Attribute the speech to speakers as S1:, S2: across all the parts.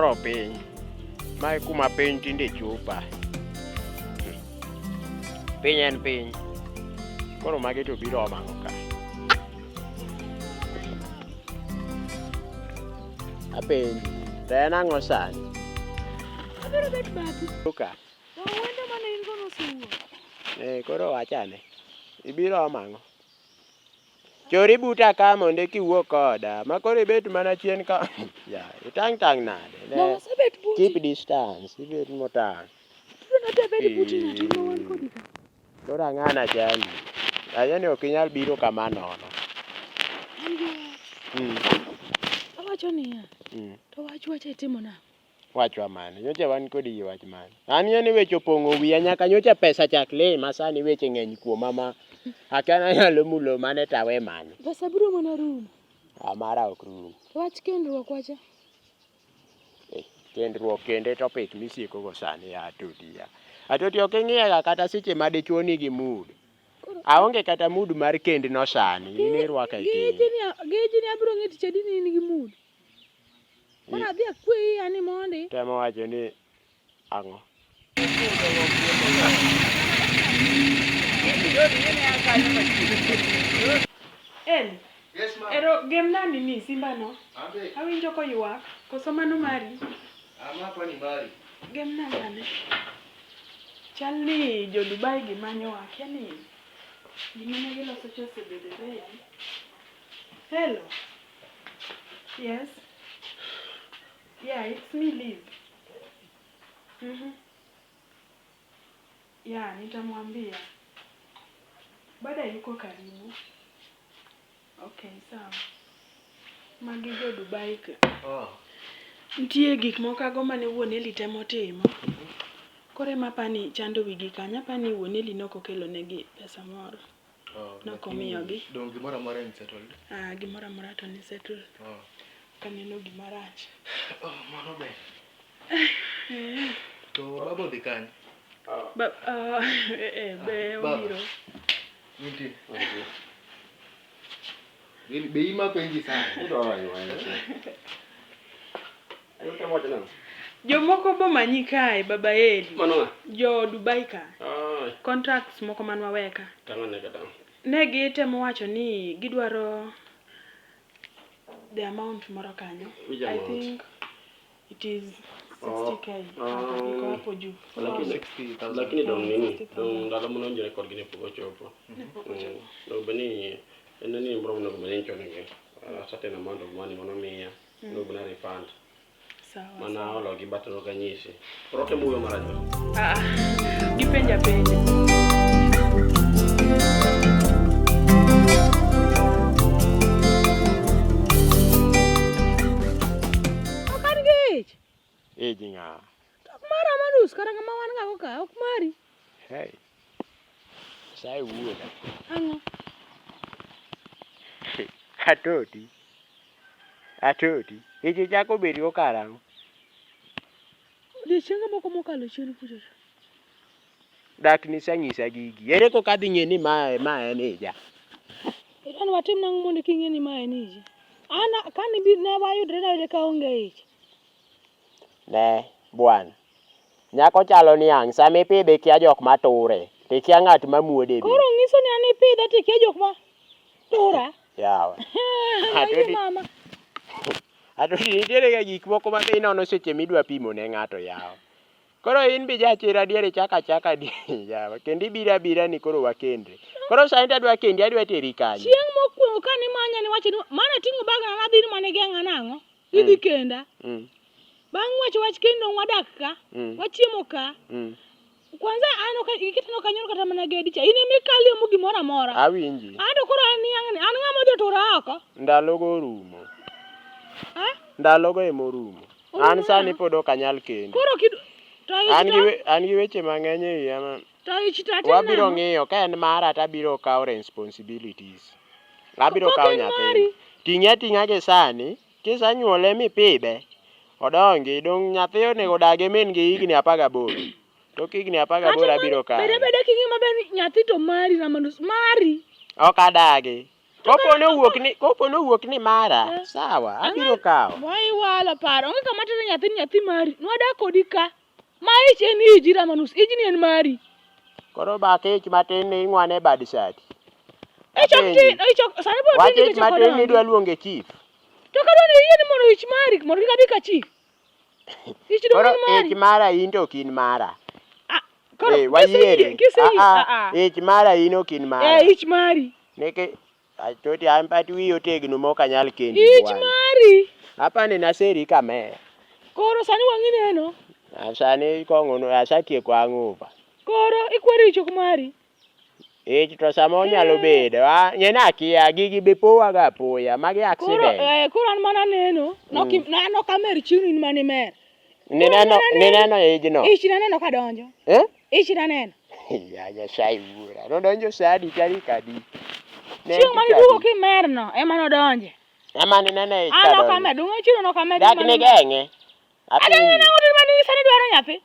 S1: Awuoro piny. Mae kuma piny tinde chopa. Piny en piny. Koro magi to biro omo ang'o ka? Apenji, to en ang'o sani?
S2: Abiro bet bathi.
S1: Ka.
S2: To wendo mane in go nosewuok.
S1: Eh, koro wachane. Ibiro omo ang'o? Chori buta ka mondo eka iwuo koda. Ma koro ibet mana chien ka. Ya, itang' tang' nade? Ne.
S2: Donge asebet buti?
S1: Keep distance, ibet motang'.
S2: Koro nade abed buti ng'ato ma wan kodi ka?
S1: Koro ang'ana chandi. Aye ni ok inyal biro kama nono.
S2: An gi wach. Awacho niya, to wach wacha itimo nang'o?
S1: Wachwa mane? Nyocha wan kodi gi wach mane? An ng'e ni weche opong'o wiya nyaka nyocha pesa chak lima sani weche ng'eny kuoma ma akia ni anyalo mulo mane to awe mane.
S2: Pesa biro mana rumo.
S1: Ah, mara ok rum.
S2: To wach kendruok wacha.
S1: Eh, kendruok kende topic misieko go sani ya Atoti ya. Atoti ok ing'iyaga kata seche ma dichuo nigi mood. Aonge kata mood mar kend no sani. In irwaka e kend.
S2: Giji ni abiro ng'e tich adi ni in gi mood. Koro adhi akwe iya ni mondi.
S1: Temo wacho ni ang'o?
S3: El,
S4: Yes, ma'am.
S3: ero gemna nini simba no?
S4: Ambe,
S3: Awinjo koywak, koso mano mari?
S4: ama hapa ni mari.
S3: Gemna mane? Chal ni jo Dubai gi manyowa, akia ni gima ne giloso cha osebedo ready. Hello. Yes. Yeah, it's me Liz. Yeah, nitamwambia. Bado yuko karibu. Okay, sawa. Magi jo Dubai ka.
S4: Oh.
S3: Nitie gik moko ago mane wuon Eli temo timo. Koro ema apani chando wigi kanyo, apani wuon Eli nokokelo negi pesa moro.
S4: Oh,
S3: Nok omiyogi.
S4: Dong gimoro amora en settled.
S3: Ah, gimoro amora to ni settle.
S4: Oh.
S3: Ok aneno gima rach.
S4: Oh, mano ber.
S3: Eh,
S4: To baba odhi kanye?
S3: ba, ah, eh, eh, be
S4: Baba.
S3: obiro.
S4: Nitie. Be be ima penji sana.
S3: Jomoko bomanyi kae, Baba Eli.
S5: Mano ng'a?
S3: Jo Dubai ka.
S5: Ah,
S3: Contracts moko man waweka.
S5: tang' ane ka tang'.
S3: Ne gitemo wacho ni gidwaro the amount moro kanyo.
S5: Which
S3: I
S5: amount?
S3: think it is 60k.
S5: Oh.
S3: Iko hapo juu.
S5: Lakini
S4: 60,000.
S5: lakini dong nini?
S3: 60,000.
S5: Dong ndalo mane winjore kodgi ne pok ochopo.
S3: Ne pok ochopo.
S5: Onego bed ni en ni moro onego bed ni ichulogi a certain amount of money mano miya. Onego bed ni a refund.
S3: Sawa.
S5: Mana ologi but ok anyisi. Koro otemo wuoyo marach.
S3: Ah, gipenja penja.
S2: Ok an gi ich.
S1: Iji ng'a?
S2: To ok mara manus kata ng'ama wan gago ka, ok mari.
S1: Hey. Saye wuoda.
S2: Ang'o?
S1: Atoti. Atoti. Ich ichako bedgo karang'o?
S2: Odiechienge moko mokalo chien kucho cha.
S1: Dak nisanyisa gigi. Ere koka adhi ng'e ni ma ma en ija?
S2: Idwani watim nang'o mondo king'e ni ma en iji? An kane bi ne wayudre nayude ka onge ich.
S1: Ne, bwana. Nyako chalo niang', sama ipidhe ikia jok mature, to ikia ng'at ma muode be.
S2: Koro nyiso ni an ipidha to ikia jok ma tura.
S1: Yawa.
S2: Ayi mama.
S1: Atoti nitiere ga gik moko ma be inono seche midwa pimo ne ng'ato yawa. Koro in be jachir adier ichako achaka yawa kendo ibiro abira ni koro wakendre. Koro sani to adwa kendi adwa teri kanye?
S2: Chieng' mokwongo kane imanya niwacho ni mana ating'o bagna nadhi ni mane geng'a nang'o? Idhi kenda. Bang' wacho wach kendo wadak ka, wachiemo ka. Kwanza an ok iketno kanyo kata mana gedi cha. In ema ikalie mo gimoro amora.
S1: Awinji.
S2: An to koro an niang' ni an ng'ama odhi otura oko.
S1: Ndalogo orumo.
S2: Ha?
S1: Ndalogo ema orumo. An sani pod ok anyal kendo.
S2: Koro kid to ich
S1: An gi
S2: to
S1: we- an gi weche mang'eny e wiya ma
S2: to ich to atim
S1: wabiro
S2: nang'o?
S1: ng'iyo ka en mara to abiro kawo responsibilities. Abiro
S2: Kok
S1: kawo
S2: en
S1: nyathini.
S2: mari.
S1: Ting'e ating'a gi sani, kisanyuole mipidhe, odongi, dong' nyathi onego odag gi min gi higni 18. Tok higni 18 abiro
S2: Bed
S1: kawe.
S2: abeda king'e maber ni nyathi to mari Ramanus, mari.
S1: Ok adagi. Kopo nowuok ni kopo nowuok ni mara,
S2: Eh.
S1: sawa, abiro kawo.
S2: Waiwalo paro. Onge kama tere nyathi ni nyathi mari. Nwadak kodi ka. Ma ich en iji Ramanus. Ijni en mari.
S1: Koro bak ich matin ni ing'wane bad sati.
S2: Ich ok
S1: Apenji.
S2: tin, ich ok sani pod
S1: Wach
S2: tin
S1: ich
S2: nikech ok
S1: matin ni
S2: odongi.
S1: idwa luonge chief.
S2: To kadwa ni iyie ni mondo ich mari mondo kik adhi ka chief. Ich dong
S1: Koro
S2: en mari.
S1: ich mara in to ok in mara.
S2: Ah, koro
S1: Eh,
S2: kiseyie,
S1: wayiere.
S2: kiseyie,
S1: Ah,
S2: ah,
S1: ah,
S2: ah.
S1: ich mara in ok in mara.
S2: Eh, ich mari.
S1: Nike atoti an pat wiyi otegno mok anyal kendi
S2: Ich
S1: bwana.
S2: mari.
S1: Apani naseri kamer.
S2: Koro sani wang'i neno.
S1: Ah, Sani kong'o no asatieko ang'ova.
S2: Koro ikwero ich ok mari.
S1: Ich to sama onyalo bedo. Ah, ng'e ni akia gigi be powaga apoya. Magi
S2: Koro
S1: accident.
S2: eh, koro an mana neno. Nok na nok amer chieng' in mane imer.
S1: Nineno
S2: Koro mana
S1: nineno ijno.
S2: Ich naneno ka donjo.
S1: Eh?
S2: Ich naneno.
S1: Ya Nyasaye wuora. Nodonjo sa adi tarik adi? Ne en
S2: Chieng' mane
S1: tich
S2: iduogo
S1: adi?
S2: kimerno ema nodonje.
S1: Ema nineno ich
S2: An
S1: ka
S2: ok
S1: donjo.
S2: amer, dong' chieng' nok amer.
S1: Dak nigeng'e.
S2: Adang'e
S1: Apenji.
S2: nang'o to mane inyisa ni idwaro nyathi?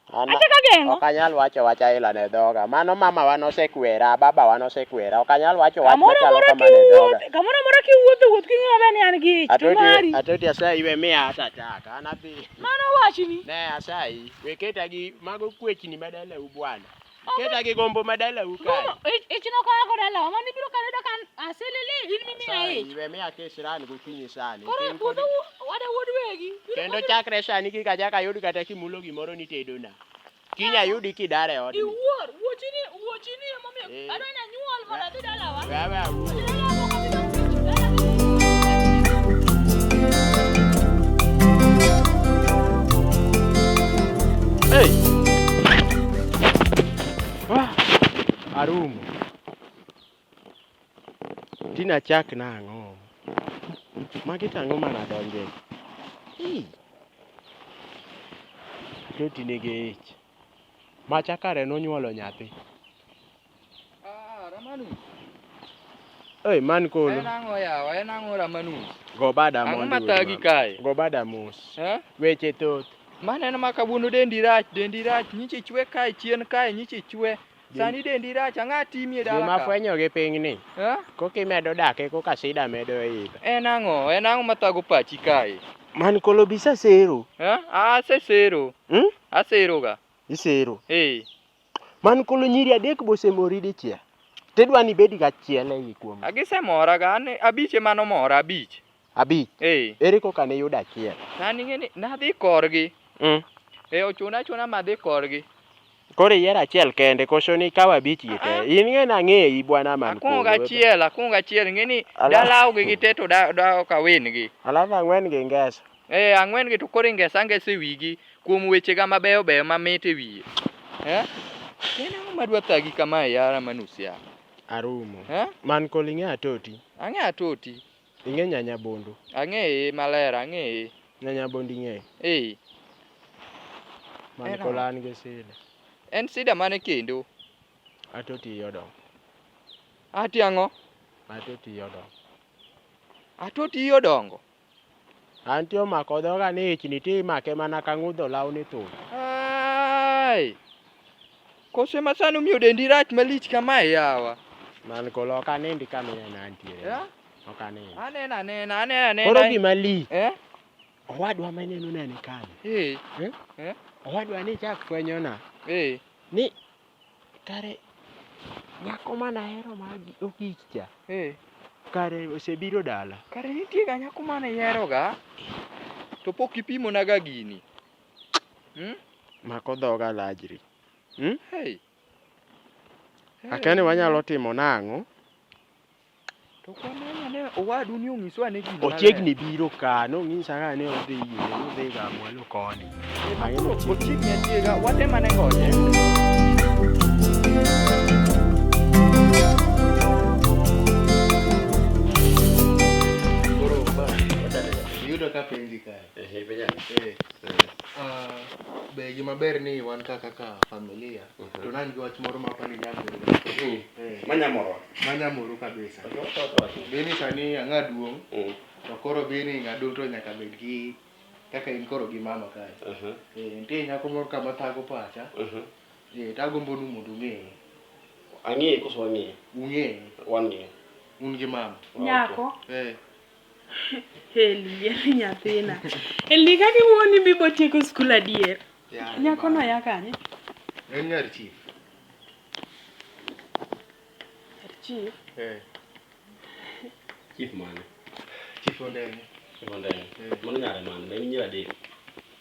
S1: An
S2: Achako ageng'o.
S1: ok anyal wacho wach aila ne dhoga. Mano mamawa nosekwera, babawa nosekwera. Ok anyal wacho wach
S2: Kamoro
S1: machalo
S2: amora
S1: kama ne dhoga.
S2: kiwuotho, kamoro amora kiwuotho wuoth king'eyo maber ni an gi ich to
S1: Atoti,
S2: mari.
S1: atoti asayi we miya heart attack. An adhi.
S2: Mano wachni.
S1: Ne asayi, we keta gi mago kwechni ma dalau bwana. Keta gi gombo ma dalau kae.
S2: Gomo, ich ich nokawa go dalawa. Mane ibiro ka yudo ka an aselele in mimiya
S1: Asayi,
S2: ich.
S1: we miya kisran gokinyi sani.
S2: Koro
S1: Piny pod
S2: puodho wada wuod wegi. Biro
S1: Kendo
S2: puodho-
S1: chakre sani kik achak ayud kata kimulo gimoro ni tedona. Kiny ayudi kidar e odni.
S2: Iwuor, wuochini, wuochini emomiyo
S1: Eh.
S2: adwa ni anyuol mondo adhi dalawa.
S1: We awe awuo.
S2: Adhi dalawa mok adhi dok tich. Dala dhi-
S1: Hey! Wah! Arumo. Tina chak nang'o? Magi to ang'o manadonje? Ii. Toti nigi ich. Macha kare nonyuolo nyathi.
S4: Ah, Ramanus.
S1: Oi, man kono.
S4: En ang'o yawa? En ang'o Ramanus?
S1: Go bada
S4: Ang'o
S1: mondi.
S4: mathagi
S1: wuod mama.
S4: kae?
S1: Go bada mos.
S4: Eh?
S1: Weche thoth.
S4: Maneno ma kawuono dendi rach, dendi rach, nyiche chwe kae chien kae nyiche chwe. Sani dendi rach, ang'a timi e dala
S1: Gima
S4: ka?
S1: fwenyo gi pinyni,
S4: Eh?
S1: koka imedo dak e koka sida medo idho.
S4: En ang'o? En ang'o mathago pachi kae?
S1: Man kolo bisa sero.
S4: Eh? Asesero.
S1: Hmm?
S4: Aseroga.
S1: Isero.
S4: Eh.
S1: Man kolo nyiri adek bosemori dichiel. Tidwa ni ibed gachiel ei kuom
S4: Agisemora ga, an abich ema nomora, abich.
S1: abich.
S4: Eh.
S1: Ere koka ne iyudo achiel?
S4: Sani ing'e ni nadhi korgi.
S1: Mm.
S4: Eh, ochuna achuna madhi korgi.
S1: Koro iyiero achiel kende koso ni ikawo abich gi te? In ng'e nang'eyi bwana man
S4: Akwongo
S1: kolo.
S4: gachiel, akwongo gachiel, ing'e ni
S1: Ala-
S4: dalaw gi gite to da, da ok awin gi.
S1: Alafu ang'wen gi ngeso.
S4: Eh, ang'wen gi to koro ingesa angesa e wigi kuom wechega mabeyo beyo mamit e wiye. Eh? En ang'o madwa thagi kamae yara manus ya?
S1: Arumo.
S4: Eh?
S1: Man kolo ing'e atoti.
S4: Ang'e atoti.
S1: Ing'e nyanya bondo.
S4: Ang'eye maler, ang'eye.
S1: Nyanya bondo ing'eyo.
S4: Eh,
S1: Man
S4: En
S1: kolo
S4: ang'o?
S1: an gi sida.
S4: En sida mane kendo?
S1: Atoti iye odongo.
S4: Ati ang'o?
S1: Atoti iye odongo.
S4: Atoti iye odongo.
S1: Antie omako dhoga ni ichni ti imake mana ka ng'udho law ni thum.
S4: Ai. Koso ema sani omiyo dendi rach malich kamae yawa.
S1: Man kolo ok anindi kama inena antiere.
S4: Eh?
S1: Ok anindi.
S4: Aneno anena, aneno anena.
S1: Koro gima lich,
S4: Eh?
S1: owadwa ma ineno nani kani.
S4: Eh.
S1: Eh?
S4: Eh?
S1: Owadwa ni chak fwenyona
S4: Eh.
S1: ni kare nyako manahero ma ogich cha
S4: Eh.
S1: kare osebiro dala.
S4: Kare nitie ga nyako mane iheroga to pok ipimonaga gini. Hmm?
S1: Mako dhoga lajri.
S4: Hey.
S1: Akia ni wanyalo timo nang'o?
S4: To kwamanya ne owadu ni onyiswa ane gini maler.
S1: Ochiegni biro ka, nonyisa ga ni odhi ire, nodhi ga mwalo koni.
S4: Eh, makoro ochiegni achiega, watem ane ngoje. Koro ba, iyudo ka penji kae.
S5: Ehe, penjani.
S4: Eh. Ah, be gima ber ni wan ka kaka familia to nan gi wach moro ma apani nyamoru. Eh,
S5: Manyamoro.
S4: manyamoru kabisa. Beni sani ang'a duong' to koro beni ng'a duong' to nyaka bed gi kaka in koro gi mama kae. Eh, nitie nyako moro kama thago pacha. Eh, tagombo nu mondo ung'eye.
S5: Ang'eye koso wang'eye?
S4: Ung'eye.
S5: Wang'eye.
S4: Un gi mama.
S3: Nyako.
S4: Eh.
S3: Eli, Eli nyathina. Eli kaka iwuo ni bibo tieko skul adier.
S4: Ya,
S3: Nyako no ya kanye?
S4: En nyar chief.
S3: Nyar chief.
S4: Eh.
S5: Chief mane?
S4: Chief Ondenge.
S5: Chief Ondenge.
S4: Eh.
S5: Mano nyare mane? Ne en nyiri adek.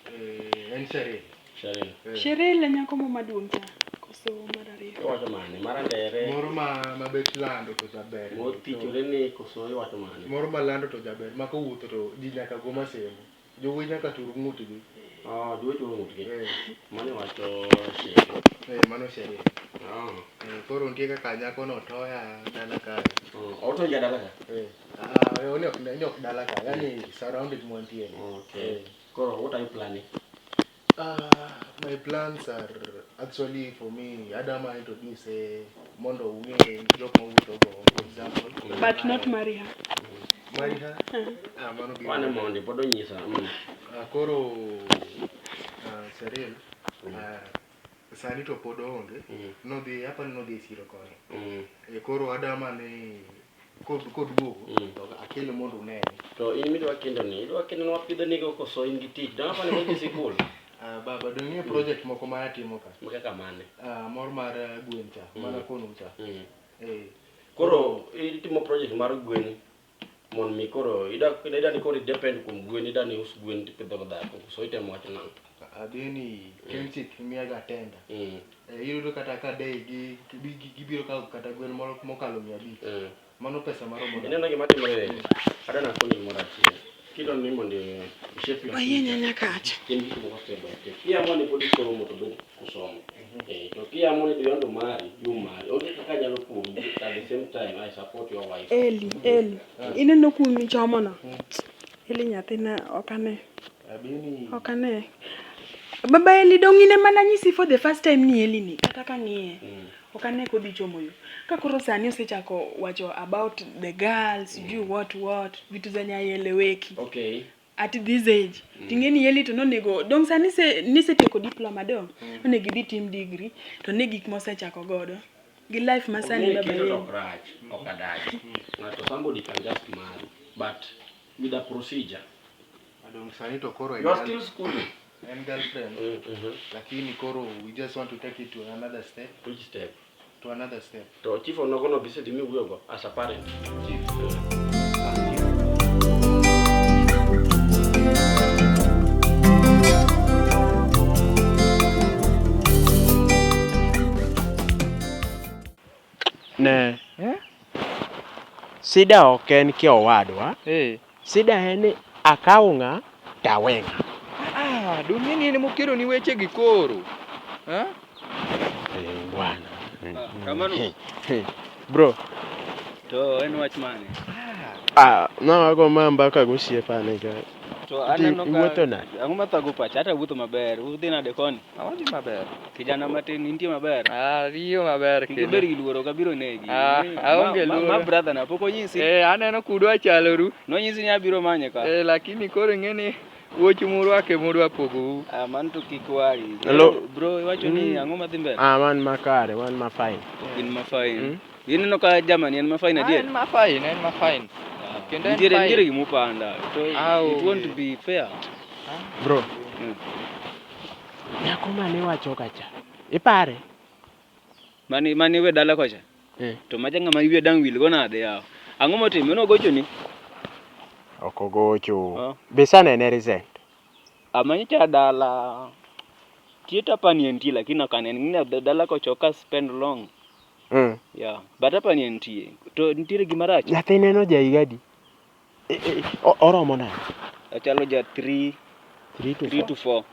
S4: Eh, en Sheril.
S5: Sheril.
S4: Eh.
S3: Sheril e nyako mo maduong' cha. Koso mar ariyo.
S5: Iwacho mane? Mar andere.
S4: Moro ma mabet lando to jaber.
S5: Mothichore ni koso iwacho mane?
S4: Moro ma lando to jaber. Ma kowuotho to ji nyaka go masemo. Jowuoyi nyaka tur ng'utgi.
S5: Oh, jowuoyi turo ng'utgi.
S4: Eh.
S5: Mano iwacho Sheril.
S4: Eh, mano Sheril.
S5: Oh.
S4: Eh, koro nitie kaka nyako no toya dala kae.
S5: Oh, otoyi dala ka?
S4: Eh. Ah, ni ok ni ok dala ka. Yani surrounding mwantie.
S5: Okay.
S4: Eh.
S5: Koro what are you planning?
S4: My plans are actually for me, Adama introduce mondo ung'e jok mawuotho go, for example.
S3: But not marry her.
S4: Marry her? Ah, mano biro.
S5: Wane mondi pod onyisa.
S4: Ah, koro Cyril, sani to pod oonge. Nodhi, apani nodhi e chiro koni. Koro Adama ni koduogo to akele mondo unene.
S5: To in midwa kendo ni, idwa kendo ni wapidho nigo koso in gi tich? Dong' apani idhi sikul.
S4: Baba, dong' ing'e project moko ma atimo ka?
S5: Kaka mane?
S4: Moro mar gwen cha, mana kono cha.
S5: Koro itimo project mar gwen mondo mi koro ida ni koro depend kuom gwen, ida ni us gwen tipidho go dhako. So itemo wacho nang'o?
S4: Adhi ni Kenchik miyaga tenda. Iyudo kata ka day gibiro kawo kata gwen moro mokalo 500. Mano pesa maromo nade?
S5: Ineno gima timore? Adwa nakoni gimoro achiel. Kidwa ni mondo i shape your
S3: Wayie
S5: future,
S3: nyanya kacha.
S5: Tim gik moko step by step. Kiamua ni pod isomo to bed kusomo. To kiamua ni you want to marry, you marry. Onge kaka anyalo puonji at the same time I support your wife.
S3: Eli, Eli. Ineno kum michomo no? Eli nyathina ok ane.
S4: Abini.
S3: Ok ane. Baba Eli dong' in ema nanyisi for the first time ni Eli ni kata ka ng'iye. Ok ane kodhi chomo yo. Ka koro sani osechako wacho about the girls, sijui what, vitu zenye haieleweki.
S5: Okay.
S3: At this age. Ting'e ni Eli to nonego dong' sani nisetieko diploma dong'. Onego idhi tim degree to ne gik mosechako godo. Gi life ma sani
S5: Ong'e
S3: baba
S5: kendo
S3: Eli.
S5: to ok rach, ok adagi. Ng'ato somebody can just marry, but with a procedure.
S4: Adong' sani to koro
S5: You are still schooling.
S4: En girlfriend. Lakini koro we just want to take it to another step.
S5: Which step?
S4: To another step.
S5: To chief onogo no bisedhi miwuoyogo as a parent.
S4: Chief.
S1: Ne. Sida ok en kia owadwa. Sida en ni akaw ng'a tawe ng'a.
S6: Ah, dong' ni in mokelo ni weche gi koro. Eh?
S1: Bwana.
S7: Kamano.
S1: Bro.
S7: To en wach mane?
S1: Ah, nawago ma mbaka gosiepane ka.
S7: To aneno ka
S1: Iwuotho nade?
S7: Ang'o mathago pacha? Hata wuotho maber. Udhi nade koni?
S6: Awadhi maber.
S7: Kijana matin intie maber?
S6: Ah, riyo maber
S7: Kik ibed gi luoro ok abiro negi.
S6: Ah, aonge luoro.
S7: Ma brother na pok onyisi?
S6: Aneno kudwa chaloru.
S7: Nonyisi ni abiro manye ka.
S6: Lakini koro ing'e ni wuoch murwako ema udwa pogou.
S7: Ah, mano to kik wari.
S1: Hello.
S7: Bro, iwacho ni ang'o madhi mbele?
S1: Ah, wan makare, wan ma fine.
S7: In ma fine. Ineno ka jamani en ma fine
S6: Ah,
S7: adier?
S6: en ma fine, en ma fine. Kendo en
S7: Nitiere
S6: fine.
S7: nitiere gimopanda. To
S6: Ah,
S7: it won't
S6: onge.
S7: be fair.
S1: Bro. Nyako mane iwacho kacha? Ipare?
S7: Mani we dala kocha? To macha ng'ama wiye dang' wil go nade yawa? Ang'o motimo? Nogochoni?
S1: Ok ogocho. Be sanene recent?
S7: Amanyocha dala. Tie tapani entie lakini ok anen. Ng'e dala kocha ok a spend long. Yeah, but apani entie. To nitiere gima rach?
S1: Nyathine no ja higa adi? Oromo nade?
S7: Ochalo ja 3
S1: 3 to
S7: 3
S1: 4.
S7: to 4.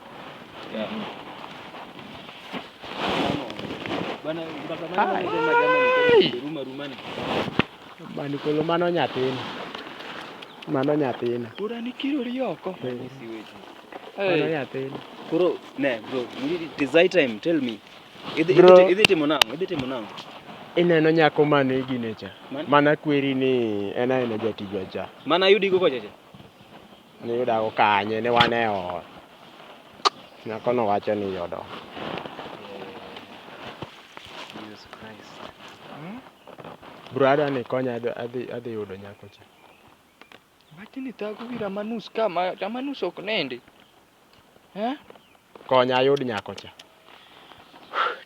S7: Yeah. Bana mbaka mane ma jamani koro ruma ruma ni.
S1: Bani kolo mano nyathina. Mano nyathina.
S6: Ura ni kirori oko.
S1: Mano nyathina.
S7: Koro ne bro, it is high time tell me. Idhi
S1: Bro.
S7: idhi timo nang'o? Idhi timo nang'o?
S1: Ineno nyako mane gine cha.
S7: Mane?
S1: Mana kweri ni en aena jatijwa cha.
S7: Mana yudigo kocha cha.
S1: Niyudago kanye ne wan e ot. Nyako no wacho ni yudo.
S7: Jesus Christ.
S1: Bro adwa ni ikonya adhi adhi adhi yudo nyako cha.
S6: Wachni thago wi Ramanus ka ma Ramanus ok nindi. Eh?
S1: Konya ayud nyako cha.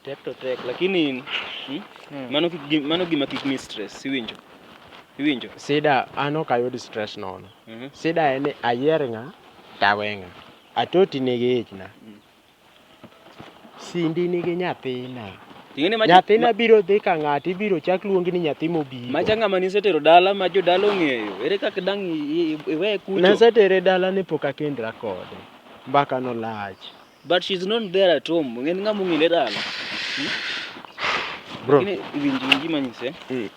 S7: Tek to tek, lakini hmm? Mano kik gi- mano gima kik mi stress, iwinjo? Iwinjo?
S1: Sida an ok ayud stress nono.
S7: Mhm.
S1: Sida en ni ayier ng'a tawe ng'a. Atoti nigi ichna. Cindy nigi nyathina.
S7: Ing'eni macha
S1: Nyathina biro dhi ka ng'ato ibiro chak luongi ni nyathi mobiro.
S7: macha ng'ama nisetero dala ma jodala ong'eyo. Ere kaka dang' iweye kucho?
S1: Nasetere dala ni pok akendra kode. Mbaka no lach.
S7: But she's not there at home. En ng'ama ong'ere dala.
S1: Bro.
S7: Lakini winj winj gima anyise.
S1: Mm.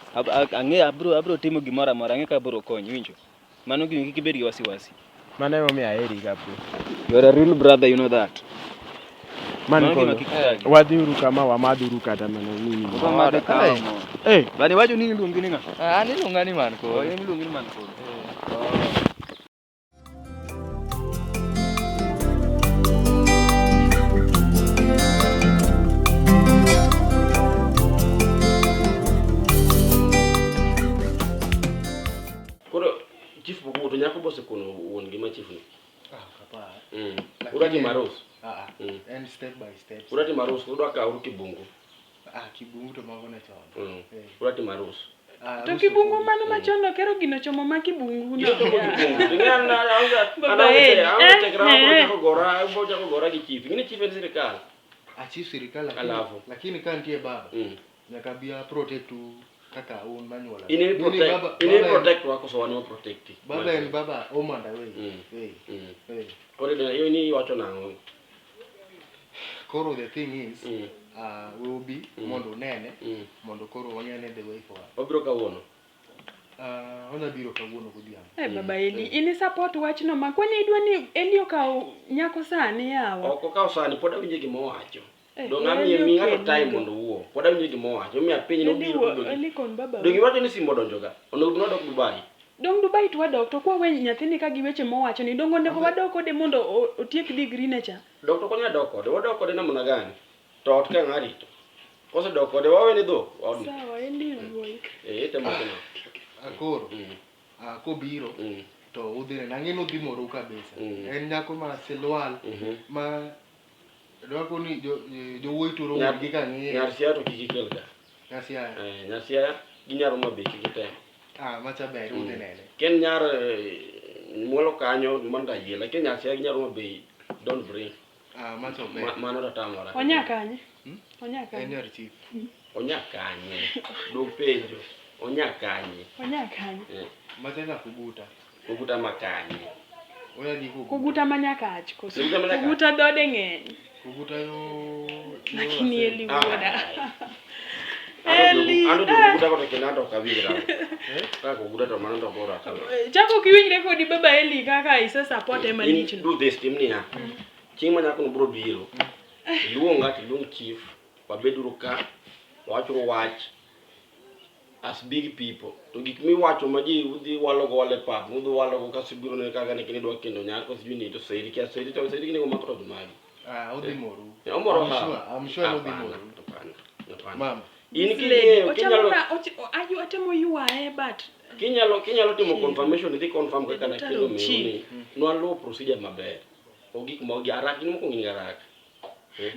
S7: Ang'e abro abro timo gimoro amora, ang'e ka abro konyi, iwinjo? Mano gima kik ibed gi wasiwasi.
S1: Mano emomiyo aheri ga bro.
S7: You are a real brother, you know that.
S1: Man
S7: Mano gima
S1: kono.
S7: kik thagi.
S1: Wadhiuru kama wamadhuru kata mana nini.
S7: Wamadho kawa mo.
S1: Eh,
S7: Bani wacho ni iluongi ni ng'a?
S6: Ah, an iluonga ni man
S7: Oh,
S6: koro.
S7: in iluongi ni man koro.
S5: Koro chief pok owuotho nyako bosekono wuon gi ma chief ni.
S4: Ah, ok apar.
S5: Mm. Udwa timo arus.
S4: Ah, ah.
S5: Mm.
S4: En step by step.
S5: Udwa timo arus, udwa kawo kibungu.
S4: Ah, kibungu to mago ne chon.
S5: Mm.
S4: Eh.
S5: Udwa timo arus.
S4: Ah,
S3: To
S4: arus
S3: kibungu
S4: podi.
S3: mano machon no kero gino chomo ma kibungu no.
S5: Gino chomo kibungu. To ing'e an aonge
S3: Baba
S5: an aonge
S3: Eli,
S5: aonge
S3: eh,
S5: tekra mabiro
S3: eh.
S5: chako gora, abiro chako gora gi chief. Ing'e ni chief en sirikal.
S4: Ah, chief sirikal lakini,
S5: Alafu.
S4: lakini ka nitie baba
S5: Mm.
S4: nyaka bi a protect u kaka un manyuola.
S5: In i
S4: Ni
S5: protect,
S4: baba-
S5: in i
S4: baba en-
S5: protect wa koso wan wa protect.
S4: Baba en baba home and away.
S5: Mm.
S4: Eh,
S5: Mm.
S4: eh.
S5: Koro ine in iwacho nang'o?
S4: Koro the thing is,
S5: Mm.
S4: we will be
S5: Mm.
S4: mondo unene
S5: Mm.
S4: mondo koro wang'ene the way forward.
S5: Wabiro kawuono.
S4: Onya biro kawuono godhiambo.
S3: Eh, baba Eli, in support wachno ma kwani idwa ni Eli okaw nyako sani yawa.
S5: Ok okaw sani pod awinjo gima owacho.
S3: Eh,
S5: Dong'
S3: Eli
S5: amiye mi ng'ato
S3: okelni
S5: time
S3: go.
S5: mondo owuo. Pod awinjo gima owacho. Omiyo apenje
S3: Eli
S5: nobiro
S3: wuo-
S5: to dogi.
S3: Eli kon baba.
S5: Dong' iwacho ni simu odonjoga. Onego bed ni wadok Dubai.
S3: Dong' Dubai to wadok to kwa we nyathini ka gi weche mowacho ni dong' onego wadok kode mondo otiek degree ne cha.
S5: Dok to ok wanyal dok kode. Wadok kode namna gani? To ot ka ng'a rito? Kosedok kode wawene dhok. Odno.
S3: Sawa, Eli wuoyi.
S5: Eh, itemo timo.
S4: Koro,
S5: Mm.
S4: kobiro
S5: Mm.
S4: to udhi nene. Ang'e ni udhi morou kabisa.
S5: Mm.
S4: En nyako ma silwal
S5: Mhm.
S4: ma dwako ni jowuoyi turo
S5: Nyar-
S4: wuon gi ka ng'iye.
S5: Nyar Siaya to kik ikel ka.
S4: Nyar Siaya.
S5: Eh, nyar Siaya gi nyar Homa Bay kik item.
S4: Ah, macha ber, udhi nene.
S5: Ken nyar mwalo kanyo mano to ayie, lakini nyar Siaya gi nyar Homa Bay don't bring.
S4: Ah, macha ober.
S5: Mano to tamora.
S3: Onya kanye?
S4: Hmm?
S3: Onya
S4: En
S3: kanye?
S4: nyar chief.
S5: Onya kanye? Dwok penjo. Onya kanye?
S3: Onya kanye?
S5: Eh,
S4: Macha nyar Koguta.
S5: Koguta ma kanye?
S4: Oya gi Koguta.
S3: Koguta ma Nyakach koso?
S5: Koguta ma Nyakach.
S3: Koguta dhode ng'eny.
S4: Koguta yo
S3: Lakini Eli
S5: Ah.
S3: wuoda. Eli.
S5: Ando
S3: eh.
S5: Koguta koto kendo anto ok awinjra. Kaka Koguta to mano to koro ok awinj.
S3: Chako kiwinjre kodi baba Eli kaka ise support e
S5: In
S3: malich no.
S5: do this tim niya. Chieng' ma nyako no biro biro, iluonga to iluong chief, wabeduru ka, wawachuru wach as big people. To gik miwacho ma ji udhi walogo walo e pap, udhi walogo kasto ibiro ne kaka ne kendo idwa kendo nyako sijui ni to seri kia seri to seri ginego mako to jomagi.
S4: Ah, odhi morou.
S5: Eh, omoro
S4: I'm
S5: ha.
S4: sure, I'm sure odhi
S5: Hapana,
S4: morou.
S5: hapana, hapana.
S4: Mama.
S5: In
S3: This lady,
S5: king'eyo,
S3: ochalo
S5: kinyalo
S3: na ayu atemo ywaye but
S5: kinyalo kinyalo timo
S3: Chief.
S5: confirmation idhi confirm kaka
S3: The daughter
S5: nakendo
S3: of
S5: meru
S3: chief.
S5: ni nwaluwo procedure maber. Ok gik moko gi araka gin mokwongo gin gi araka. Eh?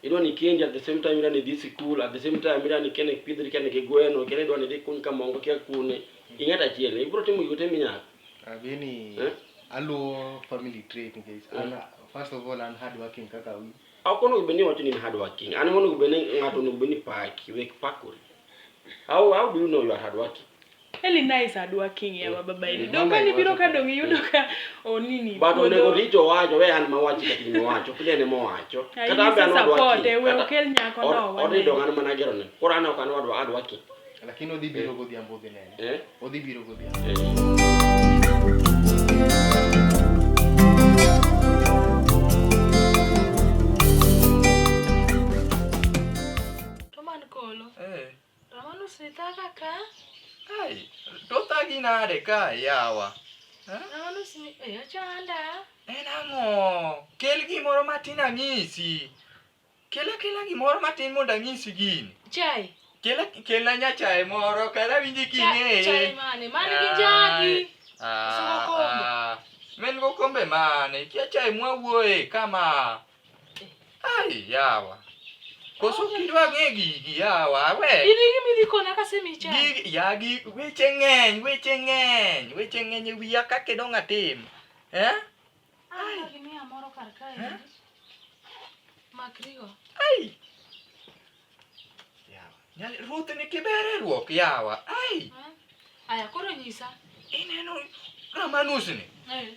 S5: Idwa ni ikendi at the same time idwa ni idhi sikul at the same time idwa ni kia ni ipidhri kia ni gi gweno kia ni idwa ni idhi kuny kamongo kia kune. Ing'ato achiel ibiro timo gigo te minyalo.
S4: Abeni
S5: Eh?
S4: aluwo family trait nikech an first of all an hard working kaka wi.
S5: Ok onego bed ni iwacho ni in hard working. An onego bed ni ng'ato onego bed ni paki, wek pakori. How do you know you are hard working?
S3: Eli nice hard working yawa baba Eli.
S4: Mm.
S3: Dong'
S4: Mama
S3: kani biro
S4: iwacho
S3: ka
S4: ka.
S3: dong' iyudo ka onini.
S5: But
S3: puodho.
S5: onego richo wacho, we an mawachi kata gima owacho, ok en ema owacho.
S3: Ah,
S5: Kata an be an hard
S3: support,
S5: working.
S3: eh, we
S5: Kata-
S3: okel nyako no,
S5: Od- Odni
S3: wane.
S5: dong' an mana agero ne. Koro an ok an hard working.
S4: Lakini odhi biro godhiambo odhi nene.
S5: Eh?
S4: Odhi biro godhiambo.
S5: Eh.
S2: To man kolo.
S6: Eh.
S2: Ramanus ni thaka ka.
S6: Ai, to thagi nade ka yawa?
S2: Ramanus ni eh ochanda.
S6: En ang'o? Kel gimoro matin ang'isi. Kel akela gimoro matin mondo ang'isi gini.
S2: Chai.
S6: Kela kelna nyachae moro kara winji king'eye.
S2: Chae mane? Mane gi njagi.
S6: Ah,
S2: Koso gokombe?
S6: ah. Men gokombe mane? Kia chae mwawuoye kama. Ai yawa. Koso kidwa ng'e gigi yawa we.
S2: In gi gima idhi kona kasemiyi chae.
S6: Gigi ya gi weche ng'eny, weche ng'eny, weche ng'eny e wiya kaka idong' atim. Eh?
S2: An gi miya moro kar kae.
S6: Eh?
S2: Makrigo.
S6: Ai. Yawa. Nyal ruoth ni kibere ruok yawa. Ai.
S2: Eh? Aya koro nyisa.
S6: Ineno Ramanus ni?
S2: Eh.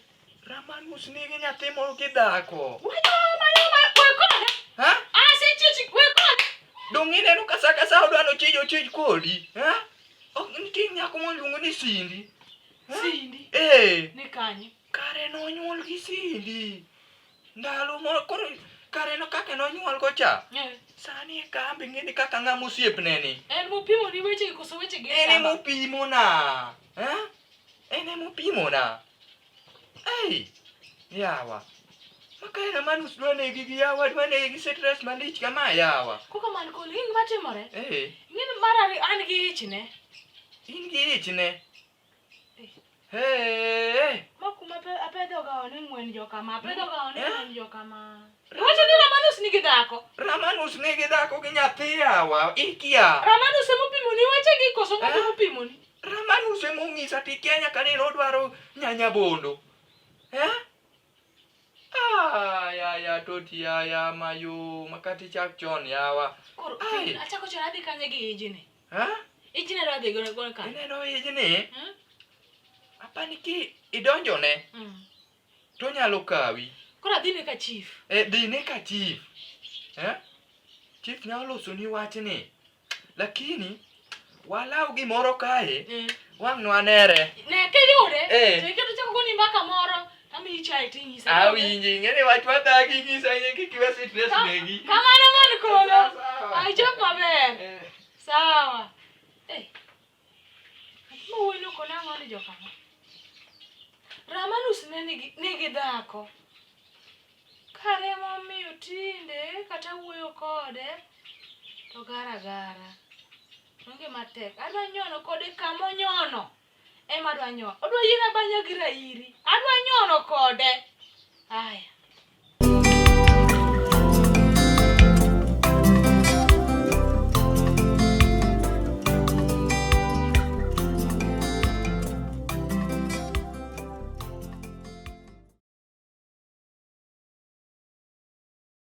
S6: Ramanus nigi nyathi moro gi dhako.
S2: Wayoma yoma we kode.
S6: Ha?
S2: Asechich we kode.
S6: Dong' ineno ka sa ka sa odwa nochij ochij kodi. Ha? Ok nitie nyako moluongo ni Cindy. Ha?
S2: Cindy.
S6: Eh.
S2: Ni kanye?
S6: Kare nonyuol gi Cindy. Ndalo mo koro kare no kaka nonyuol go cha.
S2: Eh.
S6: Sani e kambi ng'eni kaka ng'ama osiepne ni.
S2: En mopimo ni weche gi koso weche gi.
S6: En emopimona. Eh? En emopimona. Ei! Yawa. Maka Ramanus dwa negi gi yawa, dwa negi gi stress malich kama yawa.
S2: Koko man kol ing'e gima timore?
S6: Eh.
S2: Ing'e ni mar ariyo an gi ichne.
S6: In gi ichne.
S2: Eh.
S6: Hey!
S2: Ma kuma apedho ogawo ne ng'wen jokama, apedho ogawo ne
S6: Eh?
S2: ng'wen jokama. Iwacho ni Ramanus nigi dhako.
S6: Ramanus nigi dhako gi nyathi yawa, ikia.
S2: Ramanus emopimo ni wechegi koso ng'ato
S6: Eh?
S2: mopimo ni?
S6: Ramanus emong'isa tikia nyaka nene odwaro nyanya bondo. Eh? Ah, ya ya toti ya ya mayo makati chak chon yawa.
S2: Koro
S6: Ai.
S2: achako chon adhi kanye gi ijni.
S6: Ha?
S2: Ijni adwa dhi godo godo kanye.
S6: Ineno ijni?
S2: Hmm?
S6: Apani ki idonjone to onyalo kawi.
S2: Koro adhine ka chief.
S6: Eh, dhine ka chief. Eh? Chief nyalo losoni wachni. Lakini walaw gimoro kae,
S2: Eh.
S6: wang' nwanere.
S2: Ne kiyude,
S6: Eh.
S2: to iketo chako goni mbaka moro, tamiyi chae tinyisa.
S6: Awinji, ing'e ni wach mathagi nyisa ing'e kik iwe stress negi.
S2: Kamano man kono.
S6: Sawa.
S2: Aichop maber.
S6: Eh.
S2: Sawa. Eh. Ma wuoyi nokona ang'o ni jokama? Ramanus ne nigi dhako. Kare emomiyo tinde kata wuoyo kode to gara gara. Onge matek. Adwa nyono kode kama onyono. Ema adwa nyono. Odwa yiena banya gi rairi. Adwa nyono kode. Aya.